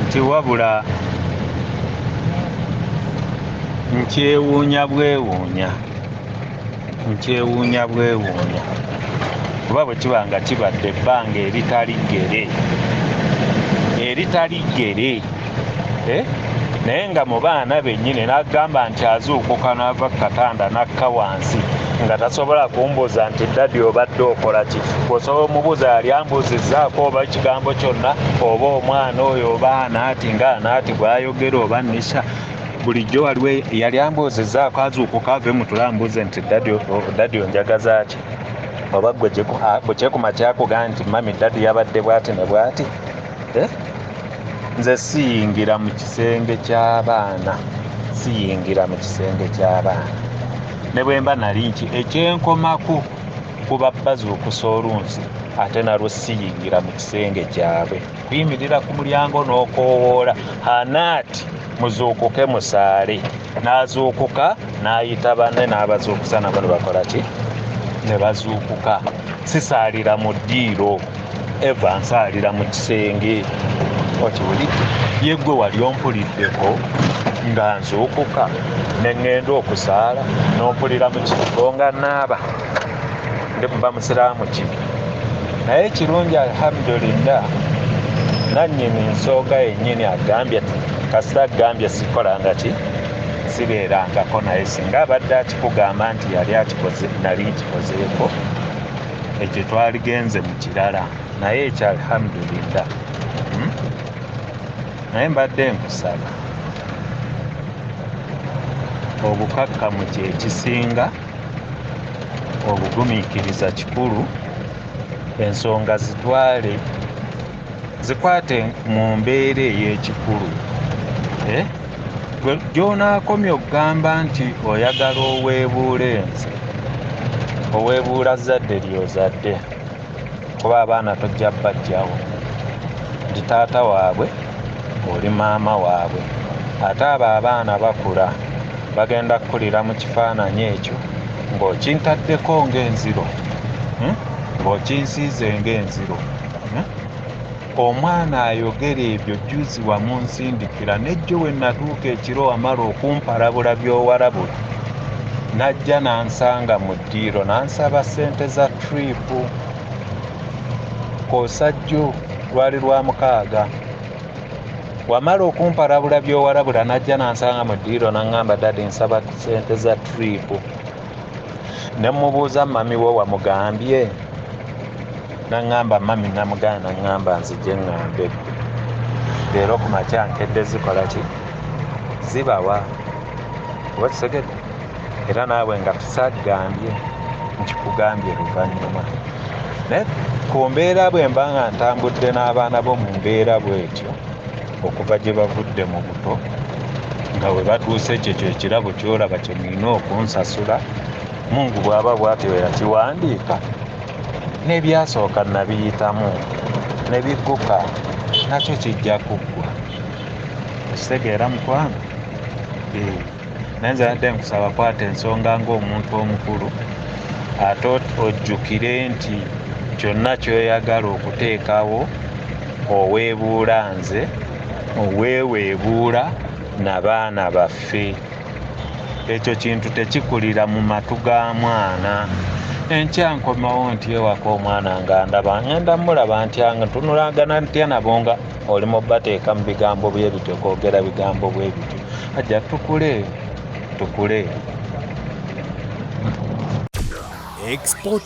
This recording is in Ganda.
Nti wabula nkyewuunya bwewuunya, nkyewuunya bwewuunya, kuba bwe kiba nga kibadde ebbanga eritali ggere, eritali ggere, eh? Naye nga mu baana bennyini n'agamba nti azuukuka n'ava ku katanda n'akka wansi nga tasobola kumbuuza nti, "Daddy, obadde okola ki?" Bw'osobola omubuuza, yali ambuuzizzaako oba ekigambo kyonna, oba omwana oyo, oba anaati nga anaati bw'ayogera, oba Nisha bulijjo waliwo yali ambuuzizzaako azuukuka ave mu tulo ambuuze nti, "Daddy, daddy, onjagaza ki?" Oba gwe bwe kyekuma kyakugamba nti, "Mummy, daddy yabadde bw'ati ne bw'ati," eh? Nze siyingira mu kisenge ky'abaana, siyingira mu kisenge ky'abaana ne bwe mba nali nki ekyenkomako kuba bazuukusa olunsi, ate nalwo siyingira mu kisenge kyabwe. Kuyimirira ku mulyango n'okoowoola, "Anaati, muzuukuke musaale." N'azuukuka n'ayita banne n'abazuukusa, nabo ne bakola ki? Ne bazuukuka. Sisaalira mu ddiiro, eva nsaalira mu kisenge. Okiwulidde? Ye ggwe wali ompuliddeko nga nzuukuka ne ŋŋenda okusaala n'ompulira mu kifo nga naaba? Ndi muba musiraamu kibi, naye ekirungi, alhamdulillah, nannyini nsonga yennyini agambye, kasita agambye sikolanga ki, sibeerangako naye. Singa abadde akikugamba nti yali akikoze, nali nkikozeeko ekyo, twaligenze mu kirala. Naye ekyo, alhamdulillah, Naye mbadde nkusaba obukakkamu, kyekisinga obugumiikiriza kikulu. Ensonga zitwale, zikwate mu mbeera ey'ekikulu, eh? Gy'onaakomya okugamba nti oyagala oweebuula ensi, oweebuula zzadde ly'ozadde, kuba abaana tojja bajjawo nti taata waabwe oli maama waabwe. Ate abo abaana bakula bagenda kukulira mu kifaananyi ekyo ng'okintaddeko ng'enziro, Ng'okinsiize ng'enziro, Omwana ayogera ebyo jjuuzi wamunsindikira, nejjo we natuuka ekiro wamala okumpalabula by'owalabula, n'ajja n'ansanga mu ddiiro n'ansaba ssente za trip. Koosa jjo lwali lwa mukaaga, wamala okumpalabula by'owalabula, n'ajja n'ansanga mu ddiiro n'aŋŋamba, "Daddy, nsaba ssente za trip." Ne mmubuuza, "Mummy wo wamugambye?" Naŋŋamba, "Mummy namugamba, naŋŋamba nzije ŋŋambe ggwe." Leero ku makya nkedde zikola ki? Zibawa. Oba kitegedde? Era naawe nga tusaagambye, nkikugambye luvannyuma. Naye ku mbeera bwe mba nga ntambudde n'abaana bo mu mbeera bw'etyo, okuva gye bavudde mu buto nga bwe batuuse, ekyo kyo ekirabo ky'olaba kye mulina okunsasula. Mungu bw'aba bw'atyo yakiwandiika, n'ebyasooka nabiyitamu ne bigguka, nakyo kijja kuggwa. Okitegeera, mukwano? Naye nze adde nkusaba, kwata ensonga ng'omuntu omukulu, ate ojjukire nti kyonna ky'oyagala okuteekawo oweebuula nze, oweeweebuula nabaana baffe. Ekyo kintu tekikulira mu matu ga mwana. Enkya nkomawo nti ewaka omwana nga ndaba ngenda mulaba ntya, nga ntunulagana ntya nabo nga oli mu bateeka mu bigambo bwe bityo, kwogera bigambo bwe bityo? Ajja tukule, tukule. Export.